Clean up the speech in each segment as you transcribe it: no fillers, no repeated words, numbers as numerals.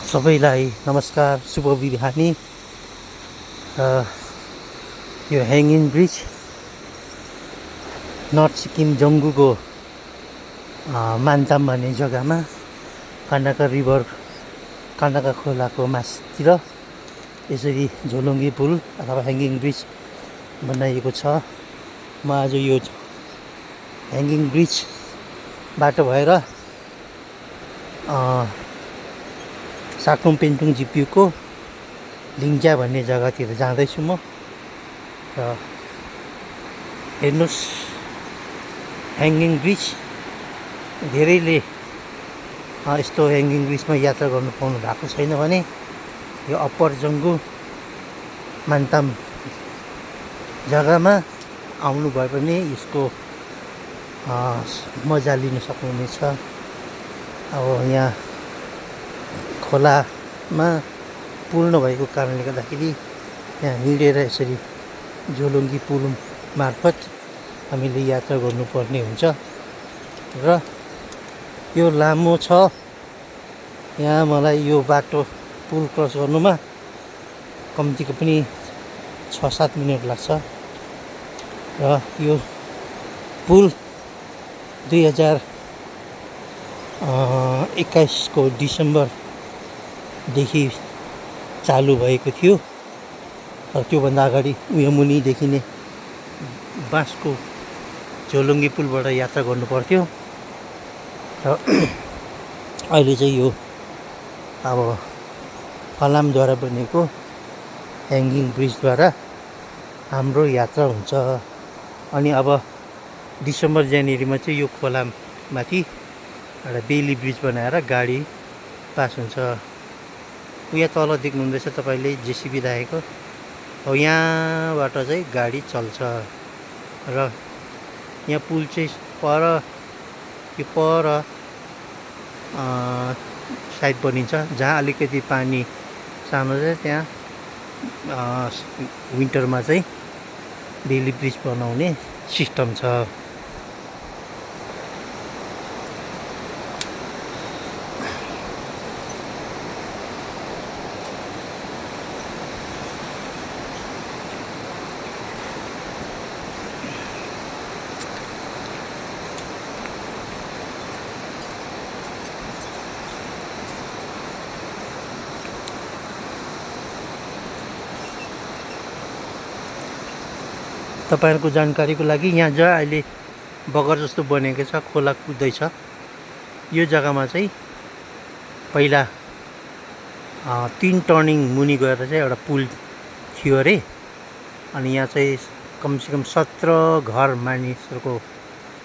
सबैलाई नमस्कार, शुभ बिहानी। यो ह्याङ्गिङ ब्रिज नर्थ सिक्किम जङ्गुको मान्ताम भन्ने जग्गामा कान्डाका रिभर, कान्डाका खोलाको मास्तिर यसरी झोलुङ्गी पुल अथवा ह्याङ्गिङ ब्रिज बनाइएको छ। म आज यो ह्याङ्गिङ ब्रिज बाटो भएर साकुम पेन्टुङ जिपियुको लिङ्ज्या भन्ने जग्गातिर जाँदैछु म। र हेर्नुहोस्, ह्याङ्गिङ ब्रिज धेरैले यस्तो ह्याङ्गिङ ब्रिजमा यात्रा गर्नु पाउनु भएको छैन भने यो अप्पर जङ्गु मान्ताम जग्गामा आउनु भए पनि यसको मजा लिन सक्नुहुनेछ। अब यहाँ खोलामा पुल नभएको कारणले गर्दाखेरि यहाँ हिँडेर यसरी झोलुङ्गी पुल मार्फत हामीले यात्रा गर्नुपर्ने हुन्छ र यो लामो छ। यहाँ मलाई यो बाटो पुल क्रस गर्नुमा कम्तीको पनि 6-7 मिनट लाग्छ र यो पुल 2021 को डिसेम्बरदेखि चालु भएको थियो। त्योभन्दा अगाडि उयो मुनि देखिने बाँसको झोलुङ्गी पुलबाट यात्रा गर्नु पर्थ्यो र अहिले चाहिँ यो अब फलामद्वारा बनेको ह्याङ्गिङ ब्रिजद्वारा हाम्रो यात्रा हुन्छ। अनि अब डिसेम्बर जनवरीमा चाहिँ यो खोलामाथि एउटा बेली ब्रिज बनाएर गाडी पास हुन्छ। यहाँ तल देख्नुहुँदैछ तपाईँले जेसिबी राखेको, अब यहाँबाट चाहिँ गाडी चल्छ र यहाँ पुल चाहिँ पर साइड बनिन्छ जहाँ अलिकति पानी सानो छ। त्यहाँ विन्टरमा चाहिँ बेली ब्रिज बनाउने सिस्टम छ। तपाईहरुको जानकारीको लागि यहाँ जहाँ अहिले बगर जस्तो बनेको छ, खोला कुद्दैछ, यो जग्गामा चाहिँ पहिला 3 टर्निङ मुनि गएर चाहिँ एउटा पुल थियो अरे। अनि यहाँ चाहिँ कमसेकम 17 घर मानिसहरूको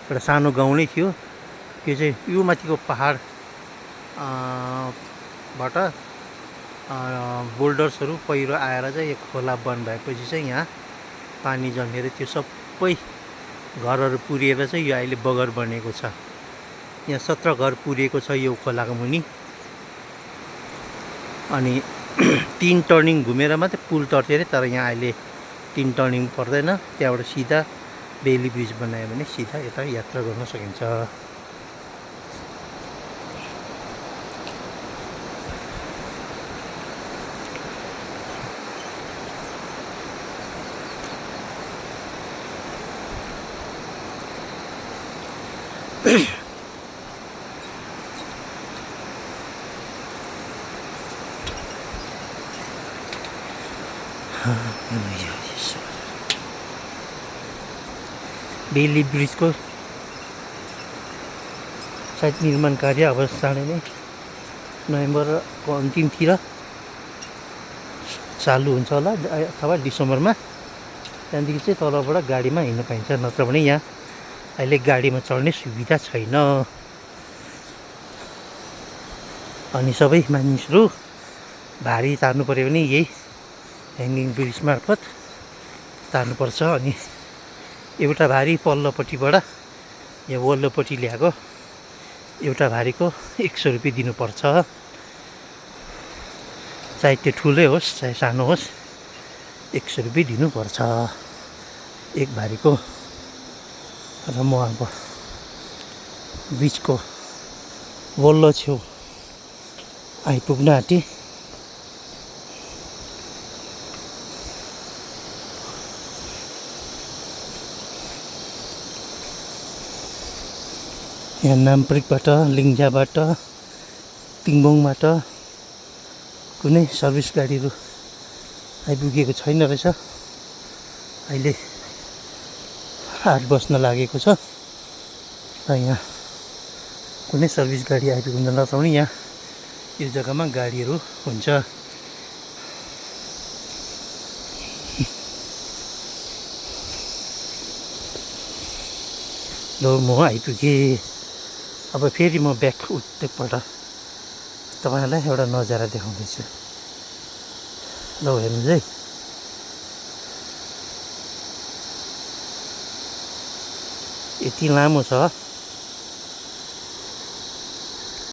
एउटा सानो गाउँ नै थियो। त्यो चाहिँ यो माथिको पहाड बाट बोल्डर्सहरू पहिरो आएर चाहिँ यो खोला बन्द भएपछि चाहिँ यहाँ पानी जमेर त्यो सबै घरहरू पुरिएर चाहिँ यो अहिले बगर बनेको छ। यहाँ 17 घर पुरिएको छ यो खोलाको मुनि। अनि 3 टर्निङ घुमेर मात्रै पुल तर्थियो अरे, तर यहाँ अहिले 3 टर्निङ पर्दैन। त्यहाँबाट सिधा बेली ब्रिज बनायो भने सिधा यता यात्रा गर्न सकिन्छ। बेली ब्रिजको सायद निर्माण कार्य अब चाँडै नै नोभेम्बरको अन्तिमतिर चालु हुन्छ होला अथवा डिसेम्बरमा। त्यहाँदेखि चाहिँ तलबाट गाडीमा हिँड्न पाइन्छ, नत्र भने यहाँ अहिले गाडीमा चढ्ने सुविधा छैन। अनि सबै मानिसहरू भारी तार्नु पर्यो भने यही ह्याङ्गिङ ब्रिज मार्फत तार्नुपर्छ। अनि एउटा भारी पल्लोपट्टिबाट या वल्लोपट्टि ल्याएको एउटा भारीको 100 रुपियाँ दिनुपर्छ। चाहे त्यो ठुलै होस् चाहे सानो होस् 100 रुपियाँ दिनुपर्छ एक भारीको। र म अब ब्रिजको वल्लो छेउ आइपुग्न आँटेँ। यहाँ नामप्रिकबाट, लिङ्जाबाट, तिङबोङबाट कुनै सर्भिस गाडीहरू आइपुगेको छैन रहेछ। अहिले 8 बज्न लागेको छ र यहाँ कुनै सर्भिस गाडी आइपुग्न नपाउने। यहाँ यो जग्गामा गाडीहरू हुन्छ। ल म आइपुगेँ। अब फेरि म ब्याक उतापल्ट तपाईँहरूलाई एउटा नजारा देखाउँदैछु। ल हेर्नुहोस् है, यति लामो छ